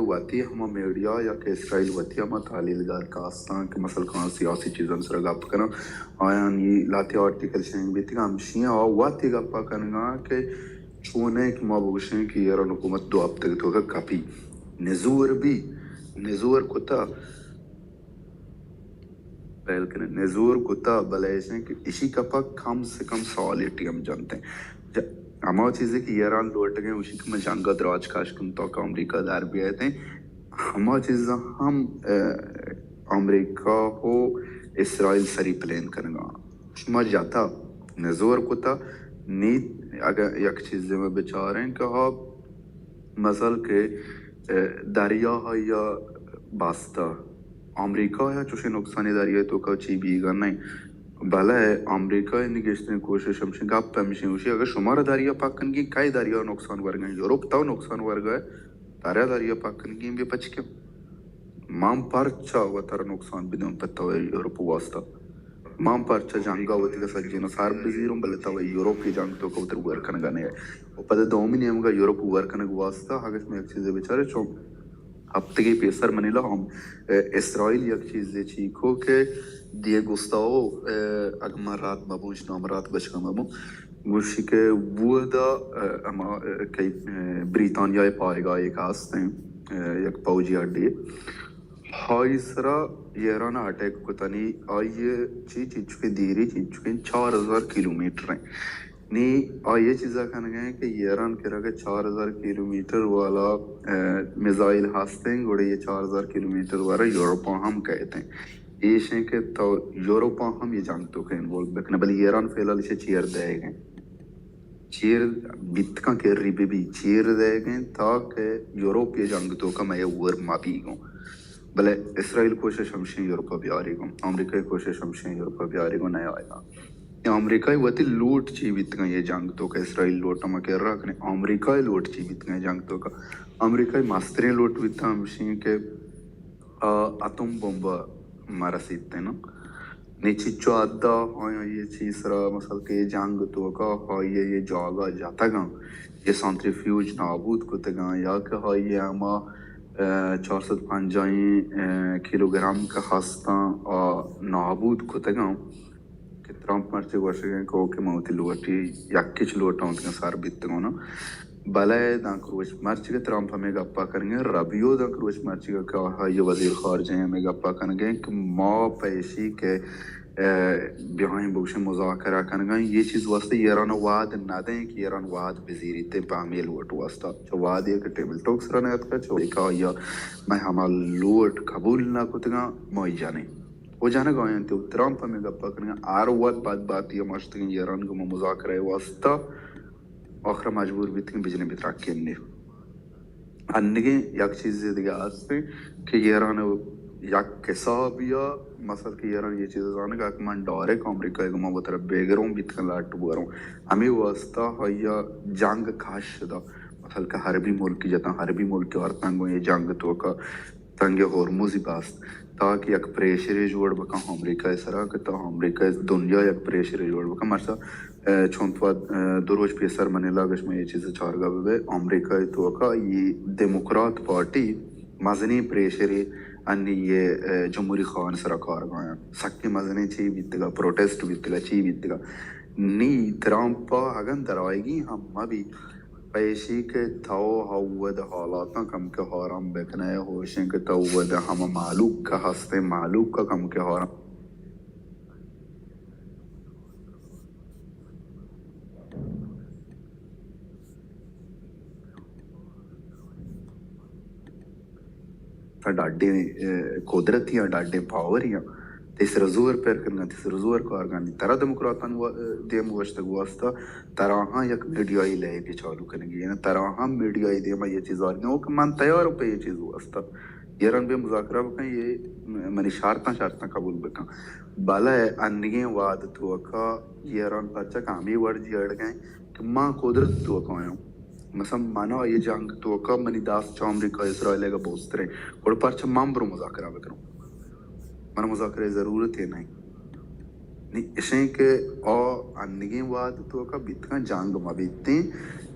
وتی ہما میڈیا یا کہ اسرائیل وتی ہما تحلیلگار کاستاں کہ مثلاً کاں سیاسی چیزاں سر گپ کناں، آیانی لہتے آرٹیکل شنگ بیتگ ہمشی آ وتی گپا کنگا کہ چونے کہ ما بگوشیں کہ ایران حکومت دو ہفتگ توکا کپی، نزور بی، نزور کتا، پہل کنیں، نزور کتا، بلے ایشیں کہ اشی کپا کم سے کم سالے ٹیم جنتیں۔ ہما چیزے کہ ایران لوٹگیں، اشی کہ من جنگا دراج کش کن تا کہ امریکہ در بیایتیں، ہما چیزاں ہم، اه، امریکہ و اسرائیل سری پلین کنگا۔ شما جتا، نزور کتا، نی اگہ یک چیزے ما بچاریں کہ ہا مثل کہ، اه، دریا یا بستا امریکہ یا چوشیں نقصانی دریا توکا چی بیگا نہیں۔ بلے امریکہ انی گیشتریں کوشش ہمشیں، گپ ہمشیں، گوشی اگر شمارا دریا پکنگی، کئی دریا نقصان ورگیں؟ یورپ تو نقصان ورگا، ترا دریا پکنگی بے پچکم۔ من پرچا وتر نقصان بدم پہ تو یورپ واسطہ؟ من پرچا جنگا وتی سجینا سر بزیرم، بلے تو یورپ جنگ توکا وتر ور کنگا نہیں۔ و پدا دومی نیمگا یورپ ور کنگ واسطہ اگش میں یک چیزے بچارے چون ہفتگے پیسر منی لا ہم، اه، اسرائیل یک چیزے چی کو کہ دیے گستاو، اه، اگہ من رات مبوش نام رات بشکا مبو، گوشی کہ بودا، اه، اما، اه، کئی، اه، بریتانیا پایگاہے کہ ہستیں، اه، یک پوجی اڈے، ہائی سرا ایران اٹیک کتنی، آئی چی چیچکیں دیری چیچکیں چار ہزار کیلومیٹر ہیں۔ نی آئی چیزا کنگا ہیں کہ ایران کرا کہ چار ہزار کیلومیٹر والا، اه، میزائل ہستیں، گوڑے یہ چار ہزار کیلومیٹر والا یورپا ہم کہتے ہیں۔ ایشیں کہ تو یورپا ہم یہ جنگ توکا انوالو بکنے، بلے ایران فی الحال اسے چیر دے گئے۔ چیر بیتکاں کہ ری بی بی چیر دے گئے تاکہ یورپ یہ جنگ توکا میں ور ما بی گوں۔ بلے اسرائیل کوشش ہمشیں یورپا بیاری گوں، امریکہ کوشش ہمشیں یورپا بیاری گوں، نہ آئے گا۔ یہ امریکہ وتی لوٹ چی بیتگاں یہ جنگ توکا، اسرائیل لوٹ ہم کہ رکھنے، امریکہ لوٹ چی بیتگاں یہ جنگ توکا؟ امریکہ مستریں لوٹ بیتا ہمشیں کہ آ، اتم بمب مرسیت نا۔ نی چچو ادا آیا یہ چیز سرا مثل کہ یہ جنگ توکا آئی یہ جاگا جتگاں، یہ سانتریفیوج نابود کتگاں، یا کہ آئی ہما، اه، چار سد پنجاہیں، اه، کیلوگرام کہ ہستاں، آ نابود کتگاں۔ کہ ترامپ مرچی گوشگیں کہ اوکے، من وتی لوٹی یکیچ لوٹاں وتی سر بیتگوں نا۔ بلے دانک روچ مرچی کہ ترامپ ہمیں گپا کنگیں، ربیو دانک روچ مرچی کہ آئی وزیر خارجہ ہمیں گپا کنگیں کہ ما پیشی کہ، اه، بیاہیں بگوشیں مذاکرہ کنگیں، یہ چیز واسطے ایران وعد نہ دیں کہ ایران وعد بزیریتے پہ ہمیں لوٹ واسطہ۔ چہ وعدے کہ ٹیبل ٹاک سرا نیتکا، چہ ایکا یا میں ہما لوٹ قبول نہ کتگاں، ما جنیں۔ و جنگ آیاں تے ترامپ ہمیں گپا کنگا، ہر وقت بد باتی ہم اشتگیں ایران گوں مذاکرہ واسطہ، آخر مجبور بیتگیں بجنیں بترکیں نے۔ انگیں یک چیزے دیگہ ہستیں کہ ایران یک حسابیا، مثل کہ ایران یہ چیز زانگا کہ من ڈائریکٹ امریکہ گوں وتر بیگروں بیتکن لٹ بوروں۔ ہمیں واسطہ آیا جنگ کش دا، مثل کہ حربی ملک جتاں، حربی ملک آرتاں گوں یہ جنگ توکا تنگ ہرمزی بست، تاکہ یک پریشرے جوڑ بکن امریکہ سرا، کہ تا امریکہ دنیا یک پریشرے جوڑ بکن۔ مرچا، اه، چون تو، اه، دو روچ پیسر منی لاگش میں یہ چیز چارگا ببے، امریکہ توکا یہ دموکرات پارٹی مزنیں پریشرے انی یہ، اه، جمہوری خان سرا کارگایاں۔ سکیں مزنیں چی بیتگا، پروٹیسٹ بیتگا، چی بیتگا۔ نی ترامپ اگن درائیگی ہم مبی، پہ ایشی کہ تو ہود حالاتاں کم کہ ہاران بکنے، ہوشیں کہ تو ہود ہم مالوک کا ہستے، مالوک کا کم کہ ہاران۔ ڈاڈیں، اے، قدرتی آں، ڈاڈیں پاوری آں، تئی سر زور پر کنگا، تئی سر زور کار کنگا۔ ترا دموکراتان و-، دیم گوشتگ واسطہ ترا ہاں یک میڈیائی لیبی چالو کنگی، یعنی ترا ہم میڈیائی دیما یہ چیز آرگی ہو کہ من تیار ہوں پہ یہ چیز واسطہ۔ ایران بے مذاکرہ بکن، یہ منی شرطاں، شرطاں قبول بکن۔ بلے انگیں وعد توکا ایران پرچا کہ ہمیں ورجی اڑگیں کہ ما قدرت توکا آیاں۔ مثلاً منا یہ جنگ توکا منی دست چہ امریکہ اسرائیل گا بوستریں۔ گڑا پرچا من برو مذاکرہ بکنوں؟ من مذاکرہ ضرورت ہی نہیں۔ نی اشیں کہ آ انگیں وہد توکا بیتکاں جنگ مہ بیتیں،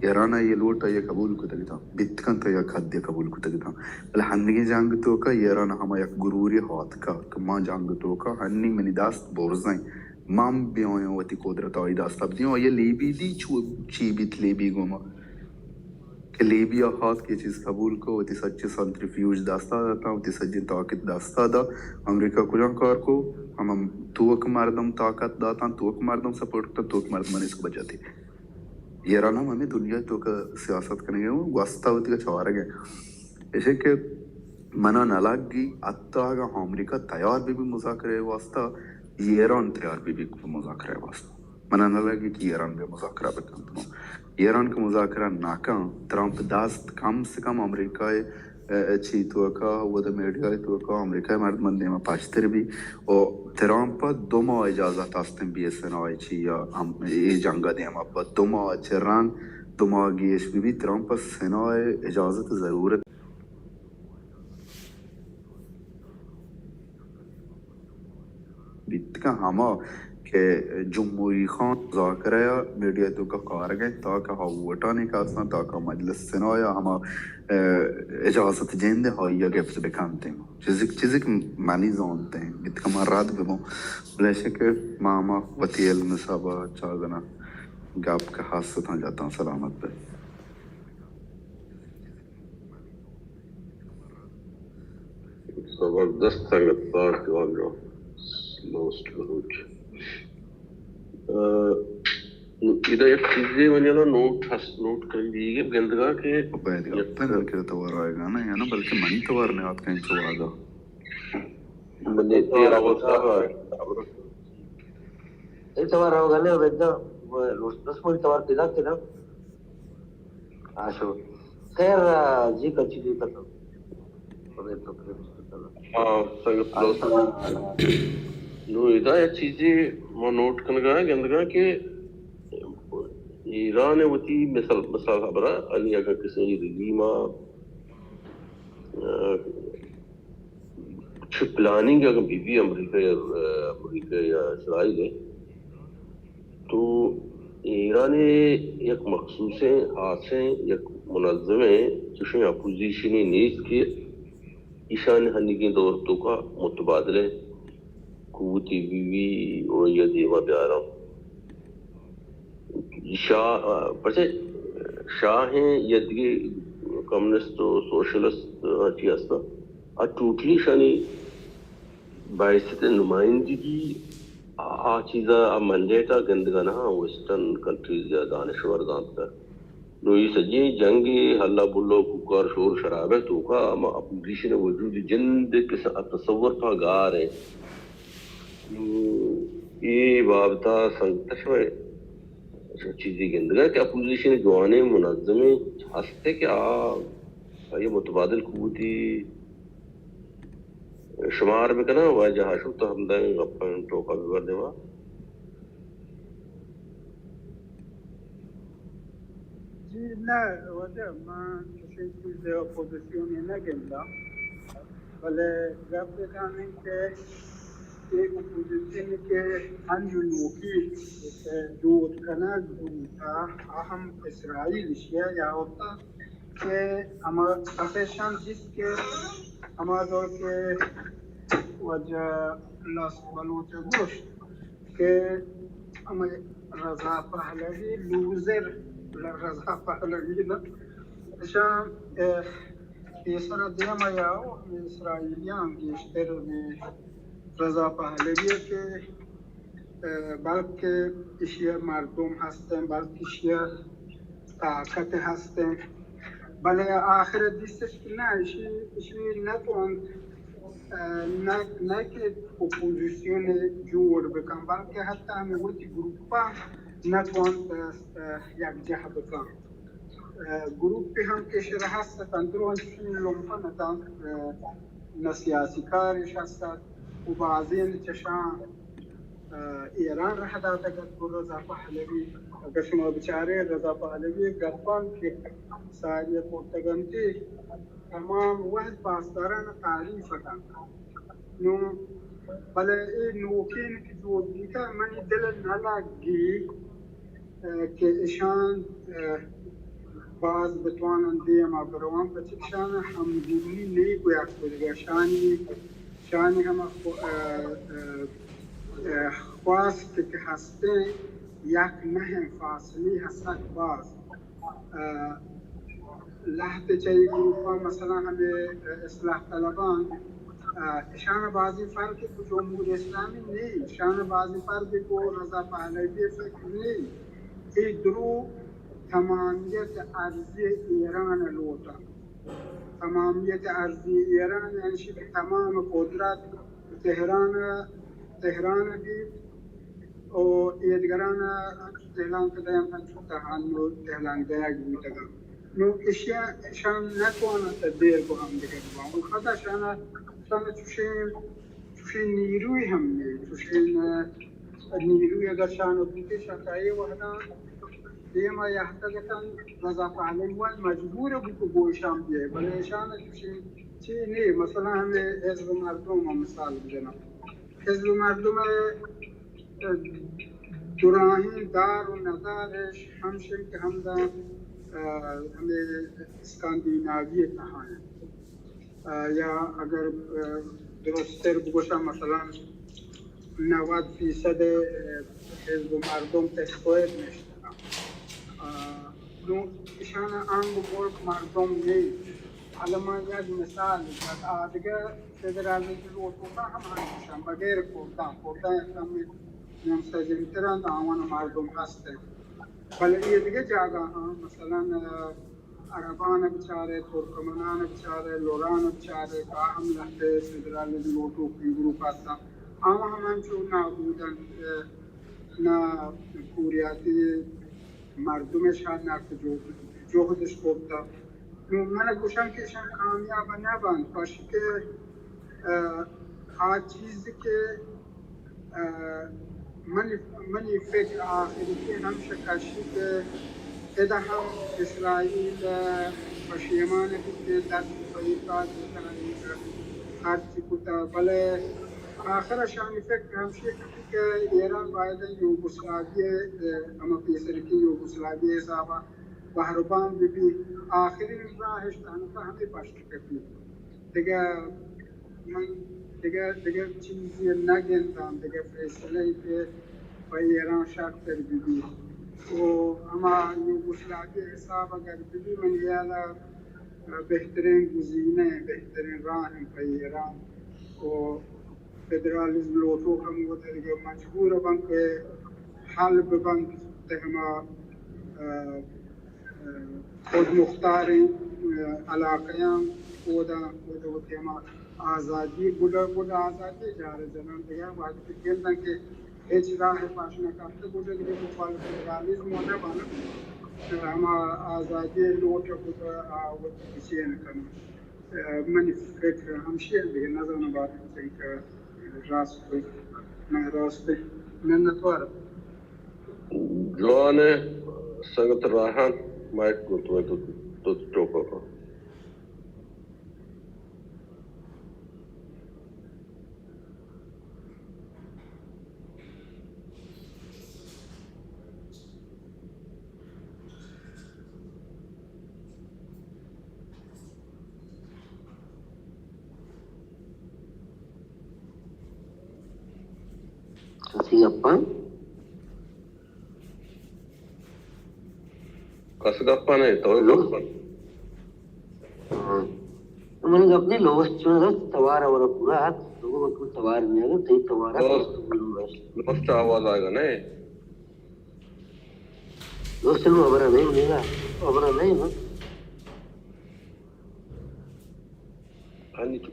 ایران ء یہ لوٹ ء یہ قبول کتگ اتاں، بیتکاں تو یک حدے قبول کتگ اتاں، بلے ہندگیں جنگ توکا ایران ہما یک گروری ہاتکا کہ ما جنگ توکا ہنی منی دست برزیں، من بیاں وتی قدرت آئی دست بدیاں، آئی لیبی دی چو چی بیت لیبی گوما کہ لیبیا ہات کہ چیز قبول کو، وتی سچیں سنتریفیوژ دستا داتاں، وتی سجیں طاقت دستا دا۔ امریکہ کجام کار کو؟ ہم توک مردم طاقت داتاں، توک مردم سپورٹ کتاں، توک مردمانی سبجاتی۔ ایران ہم ہمیں دنیا توک سیاست کنگے ہوں، گوستا وتی چارگے۔ ایشے کہ منا نہ لگی، حتی اگاں امریکہ تیار بہ بی مذاکرہ واسطہ، ایران تیار بہ بی مذاکرہ واسطہ۔ منا نہ لگی کہ ایران بہ مذاکرہ بکنت۔ ایران کہ مذاکرہ نہ کن، ترامپ دست کم سے کم امریکہ ء، ء، چی توکا، ودا میڈیا توکا امریکہ مردمان دیما پشتر بی۔ و ترامپ دو ماہ اجازت ہستن بی سنا چی یا ہم اے جنگا دیما، پہ دو ماہ چہ رند، دو ماہ گیش بہ بی، ترامپ سنا اجازت ضرورت بیت کہ ہما کہ جمہوری خان مذاکرہ ء میڈیا توکا کارگ ء تاکہ آ ووٹانی کساں تاکہ مجلس سنا ء ہما، ء، اجازت جند آئی ء گپت بکنت۔ چیزک، چیزک منی زانت بیت کہ من رد ببوں، بلے کہ ما ہما وتی علم حساب ء چاگنا گپ کہ ہست اتاں جتاں۔ سلامت بے۔ زبردست سنگت، باز جوان جوان۔ لوسٹ بلوچ۔ آ، ادا یک چیزے منی الان نوٹ ہست، نوٹ کن دیگے گندگا کہ باید یک گپ من کہ توار آئے گا نا، یا نا، بلکہ منی توار نے آتکا انچو وادا۔ منی تیرا وقت آ، اے توار آوگا نے، بدا، لوسٹ دس منی توار پیدا کنا۔ آشو۔ خیر، آ، جی کچی دی کتو۔ ہاں، سنگت دوست۔ نو ادا یک چیزے ما نوٹ کنگا گندگا کہ ایران وتی مثال، مثال خبرا، انی اگر کسی ریلی ما، آ، چہ پلاننگ اگاں بہ بی امریکہ یا، امریکہ یا اسرائیل ء، تو ایران ء یک مخصوصیں، خاصیں، یک منظمیں چوشیں اپوزیشنے نیست کہ ایشان ہنیگیں دور توکا متبادلیں قوتی بی بی و یا دیما بیاراں۔ شاہ، پرچہ شاہیں یا دگہ کمیونسٹ و سوشلسٹ ہرچی ہستاں، آ ٹوٹلی شانی باعث نمائندگی آ، آ چیزا، آ مینڈیٹ آ گندگا نہ، ویسٹرن کنٹریز یا دانشور زانتکا۔ نو اے سجیں جنگ، ہلا بلا، کوکار، شور شرابہ توکا ہما اپوزیشن وجود جند کس تصور پا گار ہے۔ نو اے بابتا سنگت شمئے چیزے گندگا کہ اپوزیشن جوانیں منظمیں ہستے کہ آ، آئی متبادل قوتی شمار بکناں، واجہ ہاشم تو ہمدائیں گپاں ٹوکا ببر دیما۔ جی نہ، واجہ، من چوشیں چیزے اپوزیشن نہ گنداں، بلے گپ ادا انت کہ اے اپوزیشن کہ انچو نوکی جوڑ کنگ بوتا، آ ہم اسرائیل اشیا یا ہوتا کہ ہما افیشن جس کہ ہما دور کہ واجہ ناصر بلوچ گوشت کہ ہمے رضا پہلوی لوزر، رضا پہلوی نا، اشاں، اے، پیسر ء دیم ء یا ہمے اسرائیلیاں گیشتر ہمے رضا پہلوی ء کہ، اے، بلکہ ایشی ء مردم ہستیں، بلکہ ایشی ء طاقت ہستیں، بلے آخر ء دیستش کہ نہ، ایشی، ایشی نہ توانت، اے، نہ، نہ کہ اپوزیسیون جوڑ بکن، بلکہ حتی ہمے وتی گروپ ء نہ توانت، اے، یکجاہ بکن۔ اے، گروپ ہم کہ شر ہست اتاں، درو انچوشیں لمپن اتاں، اے، نہ سیاسی کارش ہست ات و بازین چشاں، اے، ایران رہ داتگ ات گوں رضا پہلوی۔ اگہ شما بچارے رضا پہلوی گپاں کہ ساری ء کرتگ انت، تمام وہد پاسداران ء تعریف اتاں۔ نوں بلے اے نوکین کہ جوڑ بوتہ، منی دل ء نہ لگی، اه، کہ اشان، اه، باز بتوانن دیم ء بروان، پرچہ اشان ہمگونی نئی گویا کتگا۔ شانی، شانی ہم خو-، اه، اه، اه، خواست کہ ہستیں، یک نہ ہیں، فاصلی ہسک باز۔ اه، لہتے چہ اے گروپاں، مثلاً ہمے اصلاح طلباں، اه، اشان ء بازیں فرق کو جمہوری اسلامی نی، اشان ء بازیں فرق کو رضا پہلوی فکر نی۔ اے درو تمامیت ارضی ایران ء لوٹاں۔ تمامیت ارضی ایران یعنی شی کہ تمام قدرت تہران ء، تہران ء بیت۔ و ایدگران ء انچو تہلانک دئینت انچو تہان و تہلانک دئیگ بوتگ انت۔ نوں اشیا اشان نتواننت دیر گوں ہمدگر ببان۔ و پدا اشان ء، اشان ء چوشیں، چوشیں نیروی ہم نیست، چوشیں، ء، نیروی اگر شان ء بوتیں، شان تا اے وہداں دیما یہتگ اتنت، رضا پہلوی وان مجبور بوت کہ گوں اشان بیئے، بلے اشان ء چوشیں چی نی، مثلاً ہمے حزب مردم ء مثال بجناں۔ حزب مردم ء دراہیں دار و ندارش ہمش انت کہ ہمدا، ء، ہمے اسکاندیناوی ء تہا انت۔ ء، یا اگر، ء، درستر بگوشاں، مثلاً نود فیصد حزب مردم تہ سوئد نشتگ انت۔ ء، نوں اشان ء انگ ملک مردم نیست۔ حالا من یک مثال، یک آدگہ فدرالیزم لوٹوکاں ہم ہنچوش انت، بغیر کرداں، کرداں یک کمے نیم سجنتر انت، آوان مردم ہست انت۔ بلے اے دگہ جاگہ ہاں، مثلاً، ء، عربان ء بچارے، ترکمنان ء بچارے، لوران ء بچارے، کہ آ ہم لہتے فدرالیزم لوٹوکیں گروپ ہستاں۔ آواں ہم انچو نابود انت، ء، نہ کوریاتی مردمش ہا نہ کہ جو-، جہدش کرتا۔ نوں من گوشاں کہ ایشاں کامیاب نہ بنت، پرچہ کہ، ء، آ چیز کہ، ء، منی، منی فکر آخری کہ ہمش کشی کہ ادا ہم اسرائیل پشیمان بیت، دست پہ اے کار بکنت، ہرچی کتا، بلے آخر ء شانی فکر ہمشی کہ کہ ایران باید انت یوگوسلاوی ء، ہما پیسریگیں یوگوسلاوی ء حساب ء بہربان بہ بیت۔ آخرین راہش تنکا ہمے پشت کپیت۔ دگہ من دگہ، دگہ چیزے نہ گنداں، دگہ فیصلہ ای کہ پہ ایران شرتر بہ بیت۔ و ہما یوگوسلاوی ء حساب اگر بہ بیت، من خیال ء بہترین گزینہ، بہترین راہ انت پہ ایران۔ و فدرالیزم لوٹوک ہم وت دگہ مجبور بنت کہ حل بہ بنت تہ ہما، ء، ء، خود مختاریں، ء، علاقیاں اودا، اودا وتی ہما آزادی، گڈا، گڈا آزادی جار جنان دگہ وہدے کہ گندن کہ ہچ راہ پاش نہ کپتگ، گڈا دگہ بل فدرالیزم نہ بنت، ہما آزادی لوٹ گڈا آ وتی چین کنت۔ ء، منی فکر ہمشی انت، دگہ نزاناں باریں چنکہ راست نہ راست۔ منتوار۔ جوان ء سنگت راہان مائک گوں تو، تو، تو ٹوکا کن۔ کسی گپا؟ کس گپا نہیں، تو ہلو؟ گپا۔ ہاں۔ من گپ نہیں، لوس چون رس توار اور پورا ہاتھ، تو کو توار نہیں ہے، تئی توار ہے، دوست، تو بولو بس۔ دوست آواز آئے گا نہیں؟ دوست نو خبر نہیں، نہیں نا، خبر نہیں نا۔ ہنی تو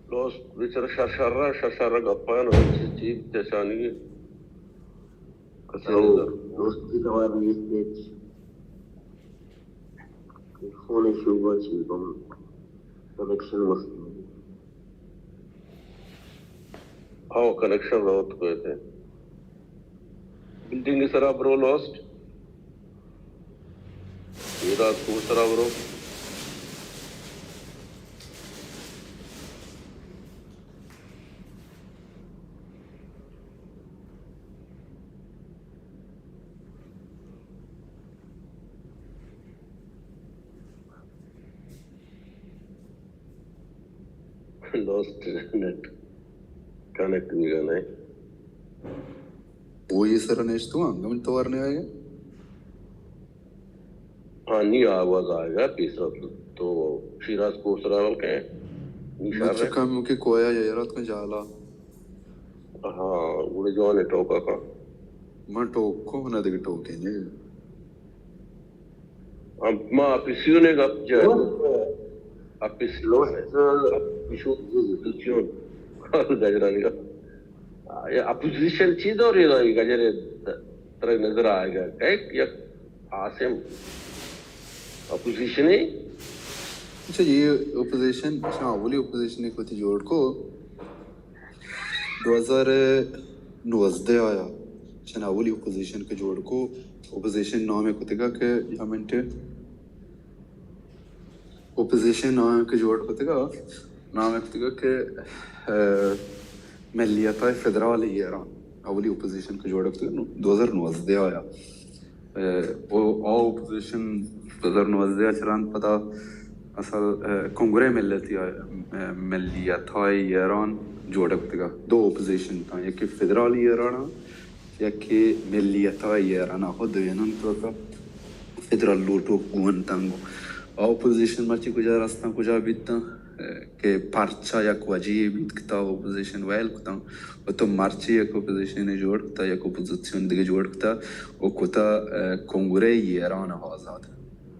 دوست بیچارہ شر شر را، شر شر را گپا نو، چیز، چیز تشانی۔ کسی او، نظر۔ دوست کی توار نیست۔ فون شوبا چی بم کنیکشن مست۔ ہاں، کنیکشن روت کوئے تھے۔ بلڈنگ سرا برو لوسٹ۔ میرا کو سرا برو۔ لاسٹ نیٹ کنیکٹ بیگا نہ۔ وہ یہ سر نیشتو ہم گمن توار نہیں آئے۔ ہاں، نی آواز آئے گا پیسر۔ تو شیراز کو سرا بلکہ نی شہر بچہ ہے۔ کم کہ کویا یا رات کا جالا۔ ہاں، گڑے جوان ہے ٹوکا کا۔ من ٹوک کو نہ دیکھ ٹوکے نہیں۔ ہم، ما اپیسیون گپ جائے۔ اپیسیون، اپیسیون، اپیسیون۔ گجرانی گپ۔ آ، یہ اپوزیشن چی دور یہ گجر ترے نظر آئے گا؟ کہ یک آسم اپوزیشن ہے؟ اچھا، یہ اپوزیشن، اچھا، اولی اپوزیشن ایک ہوتی جوڑ کو دو ہزار نوزدہ آیا، چنا اولی اپوزیشن کے جوڑ کو، اپوزیشن نام کتگا کہ یا منٹ، اپوزیشن نام کے جوڑ کتگا، نام کتگا کہ، اہ، ملیت فدرال ایران، اولی اپوزیشن کے جوڑ کتگا، دو ہزار نوزدہ آیا۔ اہ، او، او اپوزیشن دو ہزار نوزدہ ء چہ رند پدا اصل، اہ، کنگرہ ملتی، اہ، ملیت های ایران جوڑ بوتگا۔ دو اپوزیشن تاں، یکی فدرال ایران ء، یکی ملیت های ایران ء۔ خود دوینان تو کا فدرال لوٹو گون تنگو۔ او اپوزیشن مرچی کجا رستاں، کجا بیتاں؟ کہ پرچا یک وجہ بیت کہ تا اپوزیشن ویل کتاں و تو مرچی یک اپوزیشن جوڑ کتا، یک اپوزیشن دیگه جوڑ کتا و کتا، اہ، کنگرہ ایران آزاد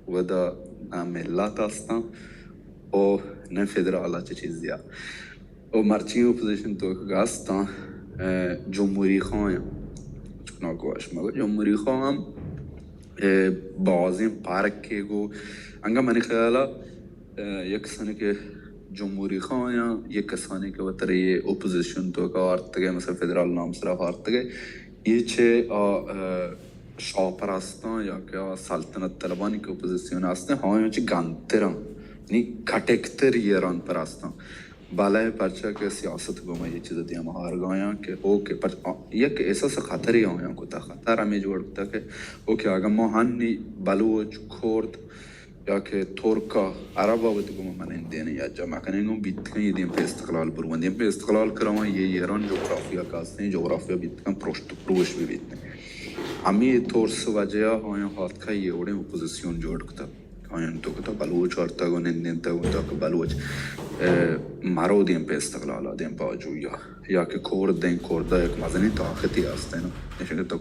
و دا نہ ملت استاں و نہ فدرال چه چیزی۔ و مرچی اپوزیشن تو گستاں، اہ، جمهوری خواہ، چکنا گوش مگو جمهوری خواہ ہم، اہ، بازیں پارک کے گو انگا منی خیالا اہ، یک کسانی کہ جمهوری خواہ یا یک کسانی کہ وترے اپوزیشن تو کا آرتگے، مثلا فدرال نام سرا آرتگے، یہ چه آ، اہ، شاہ پرستاں یا کہ آ سلطنت طلبانی کہ اپوزیشن ہستیں، ہاں چه گنتراں، یعنی کٹکتر ایران پرستاں۔ بلے پرچا کہ سیاست گوما یہ چیز دیما ہارگایاں کہ او کہ پر، آ، یک احساس خطری آیاں کتا، خطر ہمیں جوڑ کتا کہ او کہ اگر ما ہنی بلوچ، کرد، یا کہ ترک ء عرب ء وتی گوما منندین یا جمع کنیں گوں بیت کن، یہ دیم پہ استقلال برون، دیم پہ استقلال کرواں، یہ ایران جغرافیہ کا استیں، جغرافیہ بیت کن پرشت پروش بھی بیت کن۔ ہمیں ترس وجہ آیاں ہاتکا یہ وڑیں اپوزیسیون جوڑ کتا۔ آیاں تو کتا بلوچ آرتا گوں نندین تا گوں تاکہ بلوچ، اہ، مرو دیم پہ استقلال ء دیم پہ آجوئی ء۔ یا کہ کرد دیں، کرد ء یک مزنیں طاقتے ہستیں۔ نشان کہ تو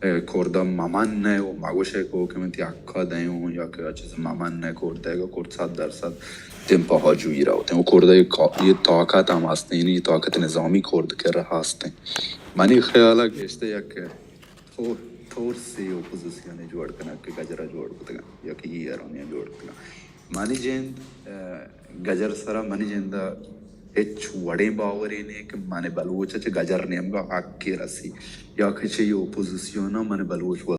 اہ، کرد ء ممن نہ و مگوش ئے کہ او کہ من تئی حق ء دئیں و یا کہ آ چیز ممن نہ کرد ء، کرد صد درصد دیم پہ آجوئی روت انت و کرد ء یہ کا-، یہ طاقت ہم ہست انت، یعنی یہ طاقت نظامی کرد کرا ہست انت۔ منی خیال ء گیشتر یک تو-، ترسی اپوزیسیون جوڑ کنگ کہ گجر ء جوڑ کتگ انت یا کہ ایرانی ء جوڑ کتگ انت۔ منی جند، اہ، گجر سرا منی جند ء ہچ وڑیں باورے نیں کہ من بلوچ ء چہ گجر نیمگا حقے رسی یا کہ چہ اے اپوزیسیون ء من بلوچ